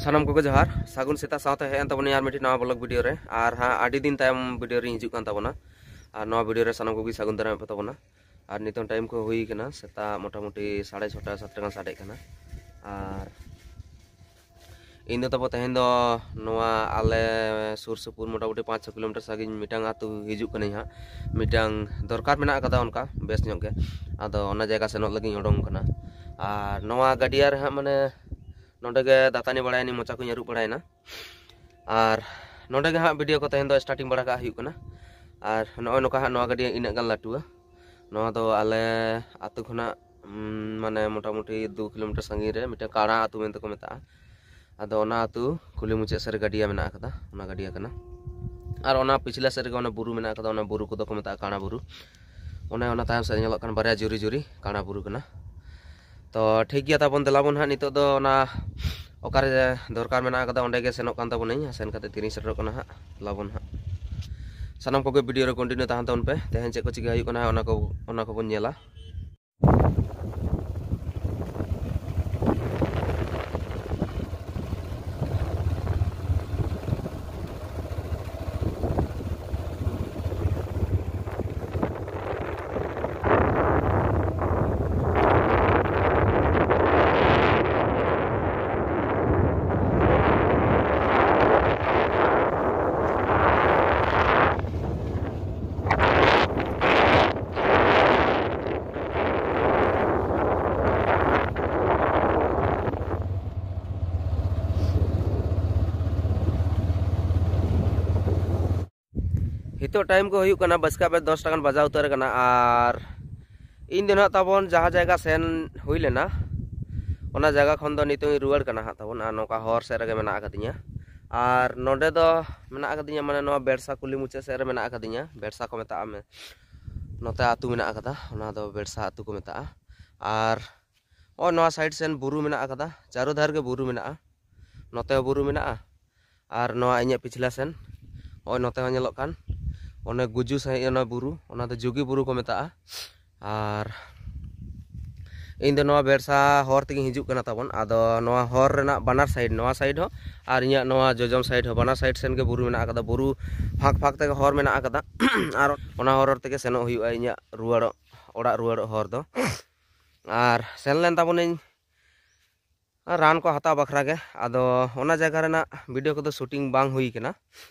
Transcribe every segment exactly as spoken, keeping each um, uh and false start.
ᱥᱟᱱᱟᱢ ᱠᱚᱜᱮ ᱡᱚᱦᱟᱨ, ᱥᱟᱹᱜᱩᱱ ᱥᱮᱛᱟᱜ ᱥᱟᱶᱛᱮ ᱦᱮᱡ ᱮᱱ ᱛᱟᱵᱚᱱᱟ ᱟᱨ ᱢᱤᱫᱴᱤᱡ ᱱᱟᱣᱟ ᱵᱞᱚᱜ ᱵᱷᱤᱰᱤᱭᱳ ᱨᱮ᱾ ᱟᱨ ᱦᱟᱸᱜ ᱟᱹᱰᱤ ᱫᱤᱱ ᱛᱟᱭᱚᱢ ᱵᱷᱤᱰᱤᱭᱳ ᱨᱤᱧ ᱦᱤᱡᱩᱜ ᱠᱟᱱ ᱛᱟᱵᱚᱱᱟ᱾ ᱟᱨ ᱱᱚᱣᱟ ᱵᱷᱤᱰᱤᱭᱳ ᱨᱮ ᱥᱟᱱᱟᱢ ᱠᱚᱜᱮ ᱥᱟᱹᱜᱩᱱ ᱫᱟᱨᱟᱢ ᱯᱮ ᱛᱟᱵᱚᱱᱟ᱾ ᱟᱨ ᱱᱤᱛᱚᱝ ᱴᱟᱭᱤᱢ ᱠᱚ ᱦᱩᱭ ᱠᱟᱱᱟ ᱥᱮᱛᱟᱜ ᱢᱚᱴᱟᱢᱩᱴᱤ ᱥᱟᱲᱮ ᱪᱷᱚᱴᱟ ᱥᱟᱛᱴᱟ ᱜᱟᱱ ᱥᱟᱰᱮᱜ ᱠᱟᱱᱟ᱾ ᱟᱨ ᱤᱧ ᱫᱚ ᱛᱟᱵᱚ ᱛᱮᱦᱮᱧ ᱫᱚ ᱱᱚᱣᱟ ᱟᱞᱮ ᱥᱩᱨ ᱥᱩᱯᱩᱨ ᱢᱚᱴᱟᱢᱩᱴᱤ ᱯᱟᱸᱪ ᱪᱷᱚ ᱠᱤᱞᱳᱢᱤᱴᱟᱨ ᱥᱟᱺᱜᱤᱧ ᱢᱤᱫᱴᱟᱝ ᱟᱹᱛᱩ ᱦᱤᱡᱩᱜ ᱠᱟᱹᱱᱟᱹᱧ ᱦᱟᱸᱜ᱾ ᱢᱤᱫᱴᱟᱝ ᱫᱚᱨᱠᱟᱨ ᱢᱮᱱᱟᱜ ᱟᱠᱟᱫᱟ ᱚᱱᱠᱟ ᱵᱮᱥ ᱧᱚᱜ ᱜᱮ, ᱟᱫᱚ ᱚᱱᱟ ᱡᱟᱭᱜᱟ ᱥᱮᱱᱚᱜ ᱞᱟᱹᱜᱤᱫ ᱤᱧ ᱩᱰᱩᱝ ᱠᱟᱱᱟ᱾ ᱟᱨ ᱱᱚᱣᱟ ᱜᱟᱹᱰᱤᱭᱟ ᱨᱮ ᱦᱟᱸᱜ ᱢᱟᱱᱮ ᱱᱚᱸᱰᱮ ᱜᱮ ᱫᱟᱹᱛᱟᱹᱱᱤ ᱵᱟᱲᱟᱭᱮᱱᱟᱹᱧ, ᱢᱚᱪᱟ ᱠᱚᱧ ᱟᱹᱨᱩᱵ ᱵᱟᱲᱟᱭᱮᱱᱟ᱾ ᱟᱨ ᱱᱚᱸᱰᱮ ᱜᱮ ᱦᱟᱸᱜ ᱵᱷᱤᱰᱤᱭᱳ ᱠᱚ ᱛᱮᱦᱮᱧ ᱫᱚ ᱥᱴᱟᱨᱴᱤᱝ ᱵᱟᱲᱟ ᱠᱟᱜ ᱦᱩᱭᱩᱜ ᱠᱟᱱᱟ᱾ ᱟᱨ ᱱᱚᱜᱼᱚᱭ ᱱᱚᱝᱠᱟ ᱦᱟᱸᱜ ᱱᱚᱣᱟ ᱜᱟᱹᱰᱤᱭᱟ ᱤᱱᱟᱹᱜ ᱜᱟᱱ ᱞᱟᱹᱴᱩᱣᱟ᱾ ᱱᱚᱣᱟ ᱫᱚ ᱟᱞᱮ ᱟᱹᱛᱩ ᱠᱷᱚᱱᱟᱜ ᱩᱸ, ᱢᱟᱱᱮ ᱢᱚᱴᱟᱢᱩᱴᱤ ᱫᱩ ᱠᱤᱞᱳᱢᱤᱴᱟᱨ ᱥᱟᱺᱜᱤᱧ ᱨᱮ ᱢᱤᱫᱴᱟᱝ ᱠᱟᱬᱟ ᱟᱹᱛᱩ ᱢᱮᱱᱛᱮ ᱠᱚ ᱢᱮᱛᱟᱜᱼᱟ᱾ ᱟᱫᱚ ᱚᱱᱟ ᱟᱹᱛᱩ ᱠᱩᱞᱦᱤ ᱢᱩᱪᱟᱹᱫ ᱥᱮᱫ ᱨᱮ ᱜᱟᱹᱰᱤᱭᱟ ᱢᱮᱱᱟᱜ ᱟᱠᱟᱫᱟ, ᱚᱱᱟ ᱜᱟᱹᱰᱤᱭᱟ ᱠᱟᱱᱟ᱾ ᱟᱨ ᱚᱱᱟ ᱯᱤᱪᱷᱞᱟ ᱥᱮᱫ ᱨᱮᱜᱮ ᱚᱱᱟ ᱵᱩᱨᱩ ᱢᱮᱱᱟᱜ ᱟᱠᱟᱫᱟ, ᱚᱱᱟ ᱵᱩᱨᱩ ᱠᱚᱫᱚ ᱠᱚ ᱢᱮᱛᱟᱜᱼᱟ ᱠᱟᱬᱟ ᱵᱩᱨᱩ᱾ ᱚᱱᱮ ᱚᱱᱟ ᱛᱟᱭᱚᱢ ᱥᱮᱫ ᱧᱮᱞᱚᱜ ᱠᱟᱱ ᱵᱟᱨᱭᱟ ᱡᱩᱨᱤ ᱡᱩᱨᱤ ᱠᱟᱬᱟ ᱵᱩᱨᱩ ᱠᱟᱱᱟ᱾ ᱛᱚ ᱴᱷᱤᱠ ᱜᱮᱭᱟ, ᱛᱟᱵᱚᱱ ᱫᱮᱞᱟ ᱵᱚᱱ ᱦᱟᱸᱜ ᱱᱤᱛᱚᱜ ᱫᱚ ᱚᱱᱟ ᱚᱠᱟᱨᱮ ᱫᱚᱨᱠᱟᱨ ᱢᱮᱱᱟᱜ ᱟᱠᱟᱫᱟ ᱚᱸᱰᱮ ᱜᱮ ᱥᱮᱱᱚᱜ ᱠᱟᱱ ᱛᱟᱵᱚᱱᱟᱹᱧ᱾ ᱥᱮᱱ ᱠᱟᱛᱮ ᱛᱤᱨᱤᱧ ᱥᱮᱴᱮᱨᱚᱜ ᱠᱟᱱᱟ ᱦᱟᱸᱜ, ᱫᱮᱞᱟ ᱵᱚᱱ ᱦᱟᱸᱜ᱾ ᱥᱟᱱᱟᱢ ᱠᱚᱜᱮ ᱵᱷᱤᱰᱤᱭᱳ ᱨᱮ ᱠᱚᱱᱴᱤᱱᱤᱭᱩ ᱛᱟᱦᱮᱱ ᱛᱟᱵᱚᱱ ᱯᱮ᱾ ᱛᱮᱦᱮᱧ ᱪᱮᱫ ᱠᱚ ᱪᱤᱠᱟᱹ ᱦᱩᱭᱩᱜ ᱠᱟᱱᱟ ᱦᱟᱸᱜ ᱚᱱᱟ ᱠᱚ, ᱚᱱᱟ ᱠᱚᱵᱚᱱ ᱧᱮᱞᱟ᱾ ᱱᱤᱛᱚᱜ ᱴᱟᱭᱤᱢ ᱠᱚ ᱦᱩᱭᱩᱜ ᱠᱟᱱᱟ ᱵᱟᱥᱠᱟ ᱵᱮᱲ ᱫᱚᱥᱴᱟ ᱜᱟᱱ ᱵᱟᱡᱟᱣ ᱩᱛᱟᱹᱨ ᱟᱠᱟᱱᱟ᱾ ᱟᱨ ᱤᱧ ᱫᱚ ᱱᱟᱦᱟᱜ ᱛᱟᱵᱚᱱ ᱡᱟᱦᱟᱸ ᱡᱟᱭᱜᱟ ᱥᱮᱱ ᱦᱩᱭ ᱞᱮᱱᱟ, ᱚᱱᱟ ᱡᱟᱭᱜᱟ ᱠᱷᱚᱱ ᱫᱚ ᱱᱤᱛᱚᱜ ᱤᱧ ᱨᱩᱣᱟᱹᱲ ᱠᱟᱱᱟ ᱦᱟᱸᱜ ᱛᱟᱵᱚᱱ᱾ ᱟᱨ ᱱᱚᱝᱠᱟ ᱦᱚᱨ ᱥᱮᱫ ᱨᱮᱜᱮ ᱢᱮᱱᱟᱜ ᱟᱠᱟᱫᱤᱧᱟ᱾ ᱟᱨ ᱱᱚᱰᱮ ᱫᱚ ᱢᱮᱱᱟᱜ ᱟᱠᱟᱫᱤᱧᱟ, ᱢᱟᱱᱮ ᱱᱚᱣᱟ ᱵᱮᱲᱥᱟ ᱠᱩᱞᱦᱤ ᱢᱩᱪᱟᱹᱫ ᱥᱮᱫ ᱨᱮ ᱢᱮᱱᱟᱜ ᱟᱠᱟᱫᱤᱧᱟ᱾ ᱵᱮᱲᱥᱟ ᱠᱚ ᱢᱮᱛᱟᱜᱼᱟ, ᱢᱮ-, ᱱᱚᱛᱮ ᱟᱹᱛᱩ ᱢᱮᱱᱟᱜ ᱟᱠᱟᱫᱟ, ᱚᱱᱟ ᱫᱚ ᱵᱮᱲᱥᱟ ᱟᱹᱛᱩ ᱠᱚ ᱢᱮᱛᱟᱜᱼᱟ᱾ ᱟᱨ ᱱᱚᱜᱼᱚᱭ ᱱᱚᱣᱟ ᱥᱟᱭᱤᱰ ᱥᱮᱱ ᱵᱩᱨᱩ ᱢᱮᱱᱟᱜ ᱟᱠᱟᱫᱟ, ᱪᱟᱨᱚ ᱫᱷᱟᱨᱮ ᱜᱮ ᱵᱩᱨᱩ ᱢᱮᱱᱟᱜᱼᱟ᱾ ᱱᱚᱛᱮ ᱦᱚᱸ ᱵᱩᱨᱩ ᱢᱮᱱᱟᱜᱼᱟ, ᱟᱨ ᱱᱚᱣᱟ ᱤᱧᱟᱹᱜ ᱯᱤᱪᱷᱞᱟ ᱥᱮᱱ ᱱᱚᱜᱼᱚᱭ ᱱᱚᱛᱮ ᱦᱚᱸ ᱧᱮᱞᱚᱜ ᱠᱟᱱ ᱚᱱᱮ ᱜᱩᱡᱩ ᱥᱟᱺᱦᱤᱡ ᱚᱱᱟ ᱵᱩᱨᱩ, ᱚᱱᱟ ᱫᱚ ᱡᱩᱜᱤ ᱵᱩᱨᱩ ᱠᱚ ᱢᱮᱛᱟᱜᱼᱟ᱾ ᱟᱨ ᱤᱧ ᱫᱚ ᱱᱚᱣᱟ ᱵᱮᱲᱥᱟ ᱦᱚᱨ ᱛᱮᱜᱮᱧ ᱦᱤᱡᱩᱜ ᱠᱟᱱᱟ ᱛᱟᱵᱚᱱ᱾ ᱟᱫᱚ ᱱᱚᱣᱟ ᱦᱚᱨ ᱨᱮᱱᱟᱜ ᱵᱟᱱᱟᱨ ᱥᱟᱭᱤᱰ, ᱱᱚᱣᱟ ᱥᱟᱭᱤᱰ ᱦᱚᱸ ᱟᱨ ᱤᱧᱟᱹᱜ ᱱᱚᱣᱟ ᱡᱚᱡᱚᱢ ᱥᱟᱭᱤᱰ ᱦᱚᱸ, ᱵᱟᱱᱟᱨ ᱥᱟᱭᱤᱰ ᱥᱮᱱ ᱜᱮ ᱵᱩᱨᱩ ᱢᱮᱱᱟᱜ ᱟᱠᱟᱫᱟ᱾ ᱵᱩᱨᱩ ᱯᱷᱟᱸᱠ ᱯᱷᱟᱸᱠ ᱛᱮᱜᱮ ᱦᱚᱨ ᱢᱮᱱᱟᱜ ᱟᱠᱟᱫᱟ᱾ ᱟᱨ ᱚᱱᱟ ᱦᱚᱨ ᱛᱮᱜᱮ ᱥᱮᱱᱚᱜ ᱦᱩᱭᱩᱜᱼᱟ ᱤᱧᱟᱹᱜ ᱨᱩᱣᱟᱹᱲᱚᱜ, ᱚᱲᱟᱜ ᱨᱩᱣᱟᱹᱲᱚᱜ ᱦᱚᱨ ᱫᱚ᱾ ᱟᱨ ᱥᱮᱱ ᱞᱮᱱ ᱛᱟᱵᱚᱱᱟᱹᱧ ᱨᱟᱱ ᱠᱚ ᱦᱟᱛᱟᱣ ᱵᱟᱠᱷᱨᱟ ᱜᱮ᱾ ᱟᱫᱚ ᱚᱱᱟ ᱡᱟᱭᱜᱟ ᱨᱮᱱᱟᱜ ᱵᱷᱤᱰᱤᱭᱳ ᱠᱚᱫᱚ ᱥᱩᱴᱤᱝ ᱵᱟᱝ ᱦᱩᱭ ᱠᱟᱱᱟ᱾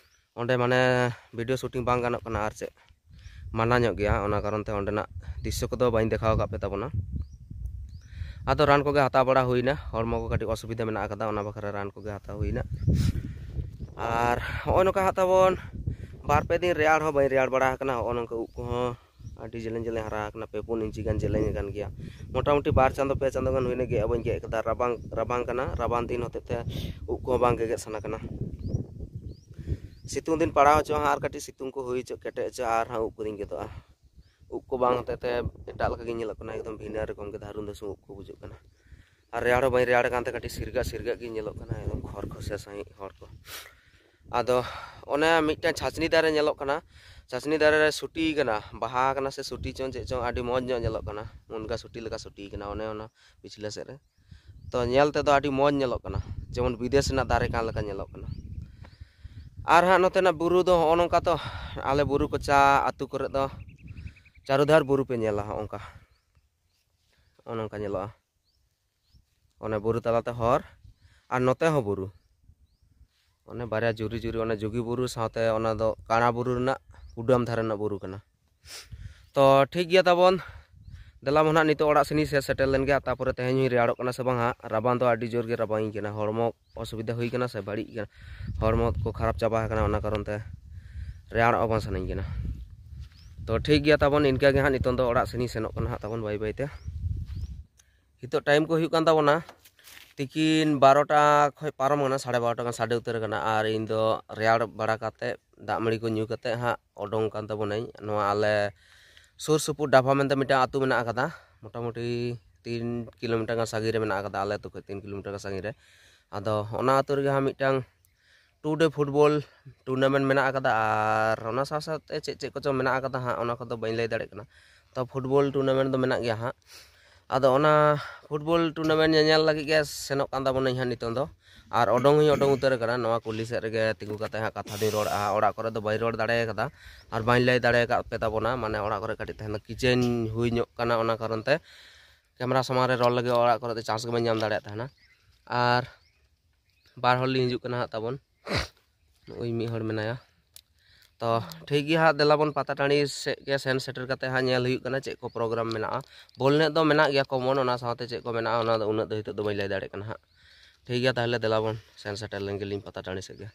ᱚᱸᱰᱮ ᱢᱟᱱᱮ ᱵᱷᱤᱰᱤᱭᱳ ᱥᱩᱴᱤᱝ ᱵᱟᱝ ᱜᱟᱱᱚᱜ ᱠᱟᱱᱟ, ᱟᱨ ᱪᱮᱫ, ᱢᱟᱱᱟ ᱧᱚᱜ ᱜᱮᱭᱟ᱾ ᱚᱱᱟ ᱠᱟᱨᱚᱱ ᱛᱮ ᱚᱸᱰᱮᱱᱟᱜ ᱫᱨᱤᱥᱥᱚ ᱠᱚᱫᱚ ᱵᱟᱹᱧ ᱫᱮᱠᱷᱟᱣ ᱟᱠᱟᱫ ᱯᱮ ᱛᱟᱵᱚᱱᱟ᱾ ᱟᱫᱚ ᱨᱟᱱ ᱠᱚᱜᱮ ᱦᱟᱛᱟᱣ ᱵᱟᱲᱟ ᱦᱩᱭᱱᱟ, ᱦᱚᱲᱢᱚ ᱠᱚ ᱠᱟᱹᱴᱤᱡ ᱚᱥᱩᱵᱤᱫᱷᱟ ᱢᱮᱱᱟᱜ ᱟᱠᱟᱫᱟ, ᱚᱱᱟ ᱵᱟᱠᱷᱨᱟ ᱨᱟᱱ ᱠᱚᱜᱮ ᱦᱟᱛᱟᱣ ᱦᱩᱭᱱᱟ᱾ ᱟᱨ ᱦᱚᱸᱜᱼᱚᱭ ᱱᱚᱝᱠᱟ ᱦᱟᱸᱜ ᱛᱟᱵᱚᱱ ᱵᱟᱨ ᱯᱮ ᱫᱤᱱ ᱨᱮᱭᱟᱲ ᱦᱚᱸ ᱵᱟᱹᱧ ᱨᱮᱭᱟᱲ ᱵᱟᱲᱟ ᱟᱠᱟᱱᱟ᱾ ᱦᱚᱸᱜᱼᱚ ᱱᱚᱝᱠᱟ ᱩᱵ ᱠᱚᱦᱚᱸ ᱟᱹᱰᱤ ᱡᱮᱞᱮᱧ ᱡᱮᱞᱮᱧ ᱦᱟᱨᱟ ᱟᱠᱟᱱᱟ, ᱯᱮ ᱯᱩᱱ ᱤᱧᱪᱤ ᱜᱟᱱ ᱡᱮᱞᱮᱧ ᱟᱠᱟᱱ ᱜᱮᱭᱟ᱾ ᱢᱚᱴᱟᱢᱩᱴᱤ ᱵᱟᱨ ᱪᱟᱸᱫᱚ ᱯᱮ ᱪᱟᱸᱫᱚ ᱜᱟᱱ ᱦᱩᱭᱱᱟ ᱜᱮᱫ ᱵᱟᱹᱧ ᱜᱮᱫ ᱠᱟᱫᱟ᱾ ᱨᱟᱵᱟᱝ, ᱨᱟᱵᱟᱝ ᱠᱟᱱᱟ, ᱨᱟᱵᱟᱝ ᱫᱤᱱ ᱦᱚᱛᱮᱡ ᱛᱮ ᱩᱵ ᱠᱚᱦᱚᱸ ᱵᱟᱝ ᱜᱮᱜᱮᱫ ᱥᱟᱱᱟ ᱠᱟᱱᱟ᱾ ᱥᱤᱛᱩᱝ ᱫᱤᱱ ᱯᱟᱲᱟᱣ ᱦᱚᱪᱚ ᱦᱟᱸᱜ, ᱟᱨ ᱠᱟᱹᱴᱤᱡ ᱥᱤᱛᱩᱝ ᱠᱚ ᱦᱩᱭ ᱦᱚᱪᱚ, ᱠᱮᱴᱮᱡ ᱦᱚᱪᱚ, ᱟᱨ ᱦᱟᱸᱜ ᱩᱵ ᱠᱚᱫᱚᱧ ᱜᱮᱫᱚᱜᱼᱟ᱾ ᱩᱵ ᱠᱚ ᱵᱟᱝ ᱦᱚᱛᱮᱡ ᱛᱮ ᱮᱴᱟᱜ ᱞᱮᱠᱟ ᱜᱤᱧ ᱧᱮᱞᱚᱜ ᱠᱟᱱᱟ, ᱮᱠᱫᱚᱢ ᱵᱷᱤᱱᱟᱹ ᱨᱚᱠᱚᱢ ᱜᱮ, ᱫᱷᱟᱨᱩᱱ ᱫᱷᱟᱹᱥᱩᱱ ᱩᱵ ᱠᱚ ᱵᱩᱡᱩᱜ ᱠᱟᱱᱟ᱾ ᱟᱨ ᱨᱮᱭᱟᱲ ᱦᱚᱸ ᱵᱟᱹᱧ ᱨᱮᱭᱟᱲ ᱠᱟᱱ ᱛᱮ ᱠᱟᱹᱴᱤᱡ ᱥᱤᱨᱜᱟᱹᱜ ᱥᱤᱨᱜᱟᱹᱜ ᱜᱤᱧ ᱧᱮᱞᱚᱜ ᱠᱟᱱᱟ, ᱮᱠᱫᱚᱢ ᱠᱷᱚᱨᱠᱷᱚᱥᱮ ᱥᱟᱺᱦᱤᱡ ᱦᱚᱲ ᱠᱚ᱾ ᱟᱫᱚ ᱚᱱᱮ ᱢᱤᱫᱴᱟᱝ ᱪᱷᱟᱪᱱᱤ ᱫᱟᱨᱮ ᱧᱮᱞᱚᱜ ᱠᱟᱱᱟ, ᱪᱷᱟᱪᱱᱤ ᱫᱟᱨᱮ ᱨᱮ ᱥᱩᱴᱤ ᱠᱟᱱᱟ, ᱵᱟᱦᱟ ᱠᱟᱱᱟ ᱥᱮ ᱥᱩᱴᱤ ᱪᱚᱝ ᱪᱮᱫ ᱪᱚᱝ, ᱟᱹᱰᱤ ᱢᱚᱡᱽ ᱧᱚᱜ ᱧᱮᱞᱚᱜ ᱠᱟᱱᱟ, ᱢᱩᱱᱜᱟ ᱥᱩᱴᱤ ᱞᱮᱠᱟ ᱥᱩᱴᱤ ᱠᱟᱱᱟ ᱚᱱᱮ ᱚᱱᱟ ᱯᱤᱪᱷᱞᱟᱹ ᱥᱮᱫ ᱨᱮ᱾ ᱛᱚ ᱧᱮᱞ ᱛᱮᱫᱚ ᱟᱹᱰᱤ ᱢᱚᱡᱽ ᱧᱮᱞᱚᱜ ᱠᱟᱱᱟ, ᱡᱮᱢᱚᱱ ᱵᱤᱫᱮᱥ ᱨᱮᱱᱟᱜ ᱫᱟᱨᱮ ᱠᱟᱱ ᱞᱮᱠᱟ ᱧᱮᱞᱚᱜ ᱠᱟᱱᱟ᱾ ᱟᱨ ᱦᱟᱸᱜ ᱱᱚᱛᱮᱱᱟᱜ ᱵᱩᱨᱩ ᱫᱚ ᱦᱚᱸᱜᱼᱚ ᱱᱚᱝᱠᱟ, ᱛᱚ ᱟᱞᱮ ᱵᱩᱨᱩ ᱠᱚᱪᱟ ᱟᱹᱛᱩ ᱠᱚᱨᱮ ᱫᱚ ᱪᱟᱨᱩᱫᱷᱟᱨ ᱵᱩᱨᱩ ᱯᱮ ᱧᱮᱞᱟ, ᱦᱚᱸᱜᱼᱚ ᱱᱚᱝᱠᱟ, ᱦᱚᱸᱜᱼᱚ ᱱᱚᱝᱠᱟ ᱧᱮᱞᱚᱜᱼᱟ᱾ ᱚᱱᱮ ᱵᱩᱨᱩ ᱛᱟᱞᱟᱛᱮ ᱦᱚᱨ, ᱟᱨ ᱱᱚᱛᱮ ᱦᱚᱸ ᱵᱩᱨᱩ, ᱚᱱᱮ ᱵᱟᱨᱭᱟ ᱡᱩᱨᱤ ᱡᱩᱨᱤ, ᱚᱱᱮ ᱡᱩᱜᱤ ᱵᱩᱨᱩ ᱥᱟᱶᱛᱮ ᱚᱱᱟ ᱫᱚ ᱠᱟᱬᱟ ᱵᱩᱨᱩ ᱨᱮᱱᱟᱜ ᱠᱩᱰᱟᱹᱢ ᱫᱷᱟᱨᱮ ᱨᱮᱱᱟᱜ ᱵᱩᱨᱩ ᱠᱟᱱᱟ᱾ ᱛᱚ ᱴᱷᱤᱠ ᱜᱮᱭᱟ ᱛᱟᱵᱚᱱ, ᱫᱮᱞᱟ ᱵᱚᱱ ᱦᱟᱸᱜ ᱱᱤᱛᱚᱜ ᱚᱲᱟᱜ ᱥᱮᱱ ᱤᱧ ᱥᱮ ᱥᱮᱴᱮᱨ ᱞᱮᱱ ᱜᱮ᱾ ᱛᱟᱯᱚᱨᱮ ᱛᱮᱦᱮᱧ ᱦᱚᱸᱧ ᱨᱮᱭᱟᱲᱚᱜ ᱠᱟᱱᱟ ᱥᱮ ᱵᱟᱝ ᱦᱟᱸᱜ, ᱨᱟᱵᱟᱝ ᱫᱚ ᱟᱹᱰᱤ ᱡᱳᱨ ᱜᱮ ᱨᱟᱵᱟᱝ ᱤᱧ ᱠᱟᱱᱟ, ᱦᱚᱲᱢᱚ ᱚᱥᱩᱵᱤᱫᱷᱟ ᱦᱩᱭ ᱠᱟᱱᱟ ᱥᱮ ᱵᱟᱹᱲᱤᱡ ᱠᱟᱱᱟ, ᱦᱚᱲᱢᱚ ᱠᱚ ᱠᱷᱟᱨᱟᱯ ᱪᱟᱵᱟ ᱟᱠᱟᱱᱟ, ᱚᱱᱟ ᱠᱟᱨᱚᱱ ᱛᱮ ᱨᱮᱭᱟᱲᱚᱜ ᱵᱟᱝ ᱥᱟᱱᱟᱧ ᱠᱟᱱᱟ᱾ ᱛᱚ ᱴᱷᱤᱠ ᱜᱮᱭᱟ ᱛᱟᱵᱚᱱ, ᱤᱱᱠᱟᱹ ᱜᱮ ᱦᱟᱸᱜ ᱱᱤᱛᱚᱝ ᱫᱚ ᱚᱲᱟᱜ ᱥᱮᱱ ᱤᱧ ᱥᱮᱱᱚᱜ ᱠᱟᱱᱟ ᱦᱟᱸᱜ ᱛᱟᱵᱚᱱ ᱵᱟᱹᱭ ᱵᱟᱹᱭ ᱛᱮ᱾ ᱱᱤᱛᱚᱜ ᱴᱟᱭᱤᱢ ᱠᱚ ᱦᱩᱭᱩᱜ ᱠᱟᱱ ᱛᱟᱵᱚᱱᱟ ᱛᱤᱠᱤᱱ ᱵᱟᱨᱚᱴᱟ ᱠᱷᱚᱱ ᱯᱟᱨᱚᱢ ᱠᱟᱱᱟ, ᱥᱟᱲᱮ ᱵᱟᱨᱚᱴᱟ ᱜᱟᱱ ᱥᱟᱰᱮ ᱩᱛᱟᱹᱨ ᱟᱠᱟᱱᱟ᱾ ᱟᱨ ᱤᱧ ᱫᱚ ᱨᱮᱭᱟᱲ ᱵᱟᱲᱟ ᱠᱟᱛᱮ, ᱫᱟᱜ ᱢᱟᱹᱲᱤ ᱠᱚ ᱧᱩ ᱠᱟᱛᱮ ᱦᱟᱸᱜ ᱚᱰᱚᱝ ᱠᱟᱱ ᱛᱟᱵᱚᱱᱟᱹᱧ᱾ ᱱᱚᱣᱟ ᱟᱞᱮ ᱥᱩᱨ ᱥᱩᱯᱩᱨ ᱰᱟᱵᱷᱟ ᱢᱮᱱᱛᱮ ᱢᱤᱫᱴᱟᱝ ᱟᱹᱛᱩ ᱢᱮᱱᱟᱜ ᱟᱠᱟᱫᱟ, ᱢᱚᱴᱟᱢᱩᱴᱤ ᱛᱤᱱ ᱠᱤᱞᱳᱢᱤᱴᱟᱨ ᱜᱟᱱ ᱥᱟᱺᱜᱤᱧ ᱨᱮ ᱢᱮᱱᱟᱜ ᱟᱠᱟᱫᱟ, ᱟᱞᱮ ᱟᱹᱛᱩ ᱠᱷᱚᱱ ᱛᱤᱱ ᱠᱤᱞᱳᱢᱤᱴᱟᱨ ᱜᱟᱱ ᱥᱟᱺᱜᱤᱧ ᱨᱮ᱾ ᱟᱫᱚ ᱚᱱᱟ ᱟᱹᱛᱩ ᱨᱮᱜᱮ ᱦᱟᱸᱜ ᱢᱤᱫᱴᱟᱝ two day football tournament ᱢᱮᱱᱟᱜ ᱟᱠᱟᱫᱟ᱾ ᱟᱨ ᱚᱱᱟ ᱥᱟᱶ ᱥᱟᱶᱛᱮ ᱪᱮᱫ ᱪᱮᱫ ᱠᱚᱪᱚᱝ ᱢᱮᱱᱟᱜ ᱟᱠᱟᱫᱟ ᱦᱟᱸᱜ, ᱚᱱᱟ ᱠᱚᱫᱚ ᱵᱟᱹᱧ ᱞᱟᱹᱭ ᱫᱟᱲᱮᱭᱟᱜ ᱠᱟᱱᱟ᱾ ᱛᱚ ᱯᱷᱩᱴᱵᱚᱞ ᱴᱩᱨᱱᱟᱢᱮᱱᱴ ᱫᱚ ᱢᱮᱱᱟᱜ ᱜᱮᱭᱟ ᱦᱟᱸᱜ᱾ ᱟᱫᱚ ᱚᱱᱟ ᱯᱷᱩᱴᱵᱚᱞ ᱴᱩᱨᱱᱟᱢᱮᱱᱴ ᱧᱮᱧᱮᱞ ᱞᱟᱹᱜᱤᱫ ᱜᱮ ᱥᱮᱱᱚᱜ ᱠᱟᱱ ᱛᱟᱵᱚᱱᱟᱹᱧ ᱦᱟᱸᱜ ᱱᱤᱛᱚᱝ ᱫᱚ᱾ ᱟᱨ ᱚᱰᱚᱝ ᱦᱚᱸᱧ ᱚᱰᱚᱝ ᱩᱛᱟᱹᱨ ᱟᱠᱟᱱᱟ᱾ ᱱᱚᱣᱟ ᱠᱩᱞᱦᱤ ᱥᱮᱫ ᱨᱮᱜᱮ ᱛᱤᱸᱜᱩ ᱠᱟᱛᱮ ᱦᱟᱸᱜ ᱠᱟᱛᱷᱟ ᱫᱚᱧ ᱨᱚᱲᱟ᱾ ᱚᱲᱟᱜ ᱠᱚᱨᱮ ᱫᱚ ᱵᱟᱹᱧ ᱨᱚᱲ ᱫᱟᱲᱮ ᱟᱠᱟᱫᱟ, ᱟᱨ ᱵᱟᱹᱧ ᱞᱟᱹᱭ ᱫᱟᱲᱮ ᱟᱠᱟᱫ ᱯᱮ ᱛᱟᱵᱚᱱᱟ᱾ ᱢᱟᱱᱮ ᱚᱲᱟᱜ ᱠᱚᱨᱮ ᱠᱟᱹᱴᱤᱡ ᱛᱟᱦᱮᱱ ᱫᱚ ᱠᱤᱪᱮᱱ ᱦᱩᱭ ᱧᱚᱜ ᱠᱟᱱᱟ, ᱚᱱᱟ ᱠᱟᱨᱚᱱ ᱛᱮ ᱠᱮᱢᱮᱨᱟ ᱥᱟᱢᱟᱝ ᱨᱮ ᱨᱚᱲ ᱞᱟᱹᱜᱤᱫ ᱚᱲᱟᱜ ᱠᱚᱨᱮ ᱫᱚ ᱪᱟᱱᱥ ᱜᱮ ᱵᱟᱹᱧ ᱧᱟᱢ ᱫᱟᱲᱮᱭᱟᱜ ᱛᱟᱦᱮᱱᱟ᱾ ᱟᱨ ᱵᱟᱨ ᱦᱚᱲ ᱞᱤᱧ ᱦᱤᱡᱩᱜ ᱠᱟᱱᱟ ᱦᱟᱸᱜ ᱛᱟᱵᱚᱱ, ᱱᱩᱭ ᱢᱤᱫ ᱦᱚᱲ ᱢᱮᱱᱟᱭᱟ᱾ ᱛᱚ ᱴᱷᱤᱠ ᱜᱮᱭᱟ ᱦᱟᱸᱜ, ᱫᱮᱞᱟ ᱵᱚᱱ ᱯᱟᱛᱟ ᱴᱟᱺᱰᱤ ᱥᱮᱫ ᱜᱮ ᱥᱮᱱ ᱥᱮᱴᱮᱨ ᱠᱟᱛᱮ ᱦᱟᱸᱜ ᱧᱮᱞ ᱦᱩᱭᱩᱜ ᱠᱟᱱᱟ ᱪᱮᱫ ᱠᱚ ᱯᱨᱳᱜᱨᱟᱢ ᱢᱮᱱᱟᱜᱼᱟ᱾ ᱵᱚᱞ ᱮᱱᱮᱡ ᱫᱚ ᱢᱮᱱᱟᱜ ᱜᱮᱭᱟ ᱠᱚᱢᱚᱱ, ᱚᱱᱟ ᱥᱟᱶᱛᱮ ᱪᱮᱫ ᱠᱚ ᱢᱮᱱᱟᱜᱼᱟ ᱚᱱᱟ ᱫᱚ ᱩᱱᱟᱹᱜ ᱫᱚ ᱱᱤᱛᱚᱜ ᱫᱚ ᱵᱟᱹᱧ ᱞᱟᱹᱭ ᱫᱟᱲᱮᱭᱟᱜ ᱠᱟᱱᱟ ᱦᱟᱸᱜ᱾ ᱴᱷᱤᱠ ᱜᱮᱭᱟ, ᱛᱟᱦᱚᱞᱮ ᱫᱮᱞᱟ ᱵᱚᱱ ᱥᱮᱱ ᱥᱮᱴᱮᱨ ᱞᱮᱱ ᱜᱮᱞᱤᱧ ᱯᱟᱛᱟ ᱴᱟᱺᱰᱤ ᱥᱮᱫ ᱜᱮ᱾